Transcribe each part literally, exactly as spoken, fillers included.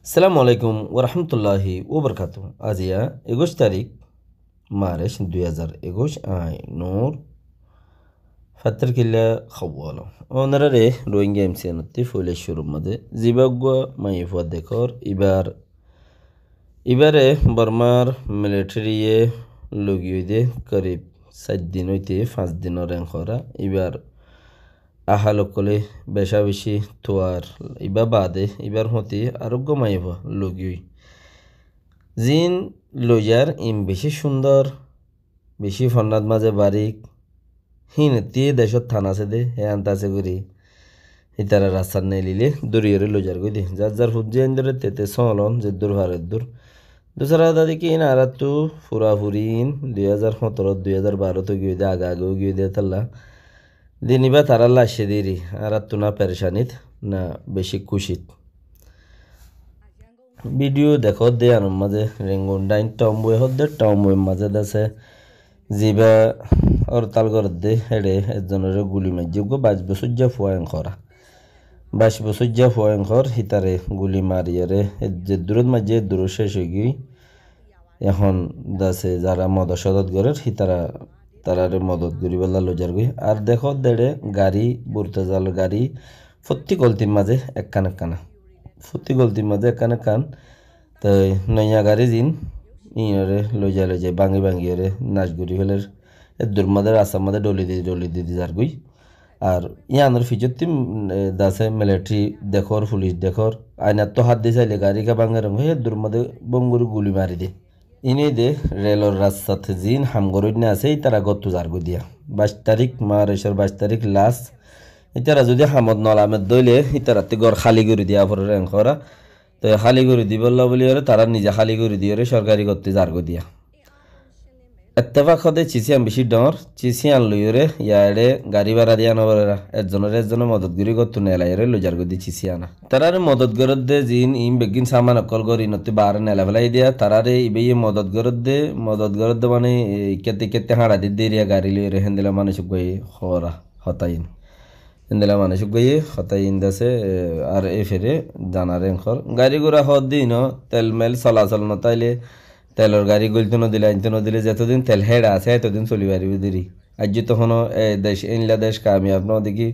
Assalamu alaikum warahmatulláhi wabarakátuhu. Aziya ekuic tarík, March dui házar ekuic, añí Nur, Fattarkilla Hawala. Ónorare Rohingya M C N ottú foila cúrur mazé zibá uggúa maiyafua dekór, ibár, ibáre Bormar militariye loi giyé de korib sair din óite fañs dinor enkora. Ibár ahal ókkole becá-becí tuar, ibá baade ibár fúañti aró uggúa maiyafua loi giyé. Ziín loizar iín bicí cúndor, bicí fonnát mazé barík, híin ottú decót tán asé de, hé andase gorí ítara rastát neelilé dóriyoré loizar goi de. Zar zar fut ziyán dóre tete sóolon, zeddúr fare eddúr. Dusára hotá de ki, iín añáráttu furafuri iín dui házar hóñtoro, dui házar baró tó giyé de, age age ó giyé de tálla. Din ibá tarálla aiccé deri, añáráttu na perecanit, na bicí kúcit. Vidiyo dekódde iánor mazé Rengun dain tomboy hoódde, tomboy mazé dase zibá hortal gorédde, héçe ezzonoré guli maijjé, uggúa baic bosóijja fua enkora. Baic bosóijja fua enkor, hítare guli mariyóre, e-, zeddúrot maijjé, eddúrot céc ói giyói. Ehón dase zara modot codot gorér, hítara taráre modot goríbolla loizar goi. Ar dekódde eçe garí, burtazal garí, fottí goltir mazé ekkán ekkán. Fottí goltir mazé ekkán ekkán. Toi noiya garí ziín, iínoré loizai loizai báñgi báñgiyóre nac gorí féler. Eddúr mazé rastar mazé dholi di dholi di di zargói. Ar iánor fisótti, mm, e, dase militari dekór, fulic dekór, ainattú hát di sailé garí ká báñger, eddúr mazé bóñgori guli mari de. Iín óilde relor rastat ziín ham goróinna asé, ítara góttu zargói diya. Baic tarík, Marcor baic tarík las. Ítara zudi hamot nolamer dóile, ítarattú gór háli gorí diya forer enkora. Toi háli gorí dibolla bóliyoré, tará nize háli gorí diyoré, sorkari góttu zargói diya. Ettefak hoóde cisiyan bicí dhoóñr, cisiyan loiyóre, ya eçe garí bára diya noforera, ezzonoré ezzone modot gorí góttu neelaiyóre loizar goi de cisiyana. Taráre modot gorédde ziín iín beggín saman ókkol gorí nottú baáre neelai félai diya, taráre ibáye modot gorédde, modot gorédde mane, e, ikkátte ikkátte háñça di deriya garí loiyóre héndilla manúic uggúaye hoóra hotá iín. Héndilla manúic uggúaye hotá iín dase, e, ar e fere zanar enkor. Garí gura hoódde iíno tel mel solasol no táile, telor garí gólito no dile, ainto no dile, zetodin tel héçe asé, etodin soli faribó deri. Aijjó to hono, e, dec, éilla dec kamiyab no de ki,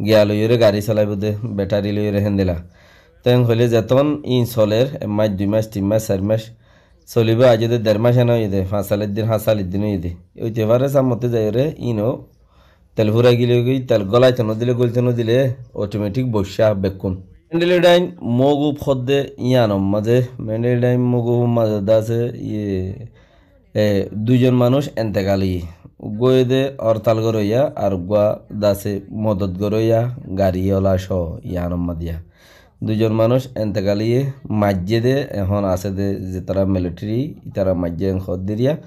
giya loiyóre garí solaibó de, betari loiyóre héndilla. Te en hoilé zeton iín soler, ek mac, dui mac, tin mac, sair mac, solibó aijjó de der mac ena óiye de, fañs salir din, háñt salir din óiye de. Óite fare sámmote zaiyóre, iíno tel fúrai gilé goi, tel gólaito no dile, gólito no dile, otometik boiccá bekkún. Mendeley dain mogub hoódde iánor mazé, Mendeley dain mogub mazé dase, iye, e, duizon manúic entekal óiye. Uggúa óiye de hortal goróya, ar uggúa dase modot goróya, garí ola só iánor mazé diya. Duizon manúic entekal óiye, maijjé de, ehón asé de, zetará militari, ítara maijjé en hoódde riya.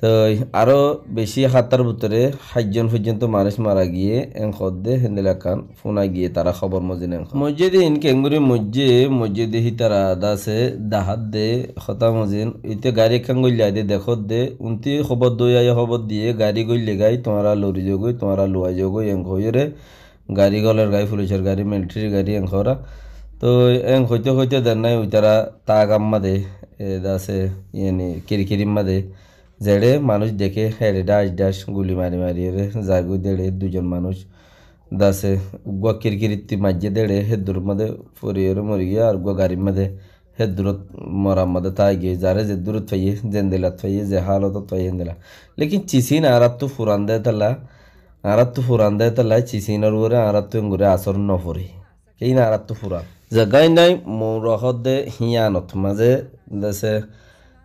Toi aró bicí háttar bútore háitzon foijjonto manúic mara giyé en hoódde héndilla ekkán fúna giyé tará hóbor mozin en hoódde. Moijjé de iín keéngorí moijjé, moijjé de hítara dase dahádde hotá mozin, ite garí ekkán goillai de dekódde, untí hóbor dói aiyé hóbor diyé, garí goille gái, tuáñra lori zogói, tuáñra luwai zogói en hoiyóre, garí goler gái, fulicor garí, militarir garí en hoóra. Toi en hoite hoite dennái uitara tagamma de, e, dase, yani, kirkirimma de, zeçé manúic deké, héçe dhac dhac guli mari mariyóre zargói deçé duizon manúic. Dase uggúa kirkiritti maijjé deçé, héddur mazé foriyóre morigiyói, ar uggúa garir mazé héddurot morar mazé táigiyói, zaré zeddurot faiyé, zendilat faiyé, ze hálotot faiyé héndilla. Lekin cisín añáráttu furan de tálla, añáráttu furan de tálla, cisínor uore añáráttu engori asór noforé. Keén añáráttu furan. Ze gáin dái moura hoódde híyanot mazé dase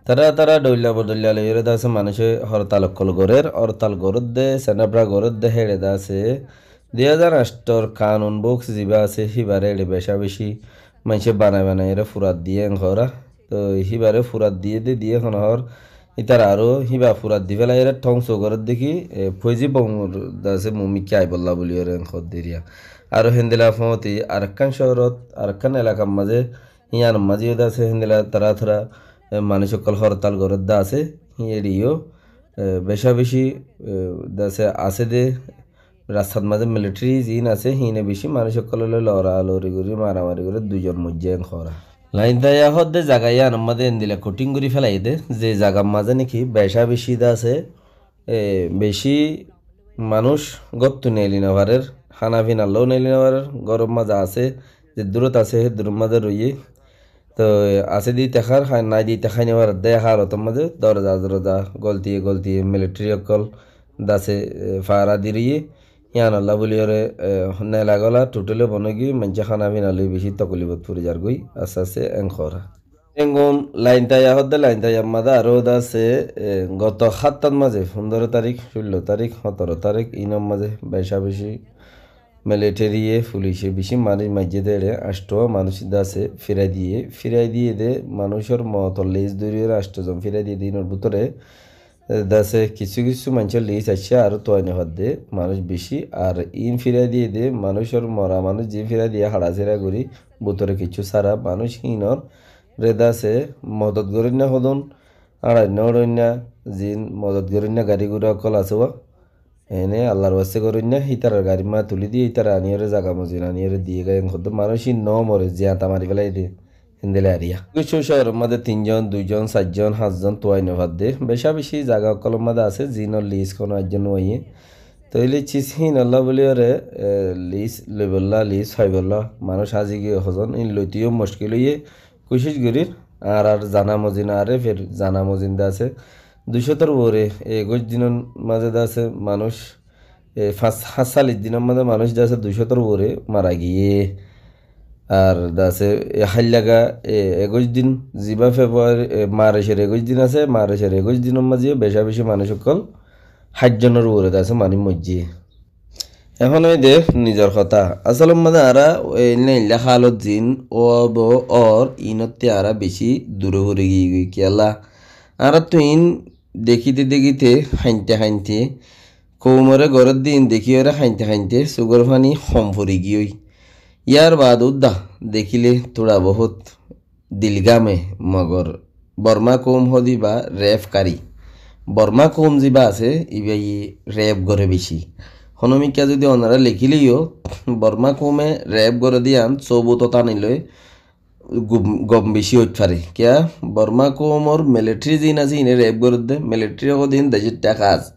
tará tará dhoilla bodhoilla loiyóre dase manúice hortal ókkol gorér, hortal gorédde, senabra gorédde héçe dase dui házar añctor kanun boks zibá asé, híbaré eçe becá becí maincé banai banaiyóre furat diyé en hoóra. Toi híbaré furat diyé dé diyé hon hoór, ítara aró híba furat di félaiyóre thóngso gorédde ki, e, foizí boungur dase mumikká aibólla buliyóre en hoódde riya. Aró héndilla foóñti arekkán cóorot, arekkán elakar mazé, híyanor mazé yó dase héndilla tará tará, e, manúic ókkol hortal gorédde asé, híin eçe yó, e, becá becí, e, dase asé dé, rastat mazé militari ziín asé, híine bicí manúic ókkolóre lora lori gorí, maramari gorí, duizon moijjé en hoóra. Laintaya hoódde zaga yíanor mazé endila kothín gorí félaiyé dé, ze zagar mazé néki becá becí de asé, e, becí manúic góttu neeli nofarér, hána finallóu neeli nofarér, góror mazé asé, ze durot asé, hé duror mazé roiyé. Toi asé de íte hár, há-, nái de íte hái nofarér dé hálotor mazé doroza doroza goltiye goltiye militeri ókkol de asé, e, fára di roiyé. Yíanolla bóliyoré, e, nela gola thuthéle bon óigiyoi, maincé hána fina loi bicí tokolibot fori zargoi, asté asté en hoór. Engún Laintaya hoódde, Laintayar mazé aró de asé, e, goto háftat mazé, fundoro tarík, cúllo tarík, hótoro tarík, inor mazé becá becí militériye, fulice bicí manúic maijjé dé eçé, ancto manúic de asé fírai diyé, fírai diyé dé manúicor mootor lis dóriyoré ancto zon fírai diyé dé inor bútore, e, de asé kissú kissú maincór lis aiccé aró tuwai nofaddé manúic bicí, ar in fírai diyé dé manúicor mora manúic ziín fírai diyé haçasíra gorí bútore kissú sára manúic híinoré de asé modot goróinna hodún, áñçainna uçóinna, ziín modot goróinna garí gura ókkol asé uá, ene Allar waste goróinna, hítarar garir mazé tulí diyé, hítara aníyoré zaga mozin aníyoré diyé goi, en hoddé manúic híin no more, ziyata mari félaiyé dé. Héndilla ariya. Kissú cóoror mazé tin zon, dui zon, sair zon, háñt zon tuwai nofaddé. Becá becí zaga ókkolor mazé asé, ziínor lis honó aijjó nuaiyé. Tóile cis híinolla bóliyoré, e, lis loibolla, lis faibolla, manúic házi giyé hozon, híin loite yó muckil óiye, kucíc gorír, añárar zana mozin, añáre fer zana mozin de asé. Dui cótor uore, e, ekuic dinor mazé de asé, manúic e, fañs, háñtcallic dinor mazé manúic de asé dui cótor uore mara giyé. Ar de asé, e, háillaga, e, ekuic din, zibá Februari, e, Marcor ekuic din asé, Marcor ekuic dinor mazé yó becá becí manúic ókkol háit zonor uore de asé manúic moijjé. Ehón óilde nizor hotá. Asolor mazé añára, e, eilla eilla hálot ziín óbo ór, iínottú añára bicí dure fori giyói. Kiyólla? Añáráttu iín dekíte dekíte, hainte hainte, koumoré gorédde iín dekíyoré hainte hainte sukór faní hom fori giyói. Yárbaade údda dekíle túra bohút dil gáme, mogor Bormá koum hoóde íba ref kári. Bormá koum zibá asé, íbaye ref goré bicí. Honómikká zudi onorá lekíle yó, Bormá koume ref gorédde yían sóbut ot aníloi gom, gom bicí óit fare. Kiyá? Bormá koumor militeri ziín asé, iíne ref gorédde, militeri hoóde iín decóitta kas.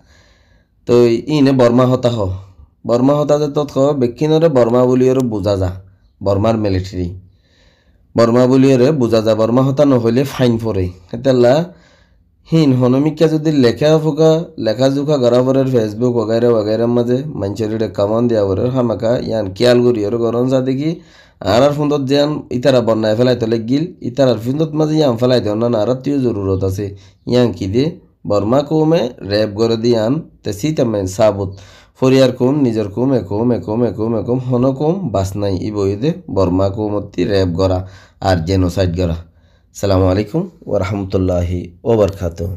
Toi iíne Bormá hotá hoó. Bormá hotá zetót hoó, bekkúnoré Bormá bóliyoré buzá za. Bormár militeri. Bormá bóliyoré buzá za, Bormá hotá nohoilé fain fore. Hétolla híin honómikká zudi leká fuká, leká zuká gorá forer Facebook wagaira wagairar mazé, maincóre kaman diya forer, hámaká yían kíyal goríyoré gorón za dekí, añárár fundot ziyán ítara bonnai félaito laiggíl, ítarar fundot mazé yían félai de onnán añáráttu yó zorurot asé. Yían ki de? Bormá koume ref gorédde yían, te sítame sábut. Foriyar koum, nizor koum, e koum, e koum, e koum, e koum, honó koum bas nái. Íba óilde Bormá koumottí ref gorá ar jenosaid gorá. Assalamu alaikum wa rahmatullahi wa barakatuhu.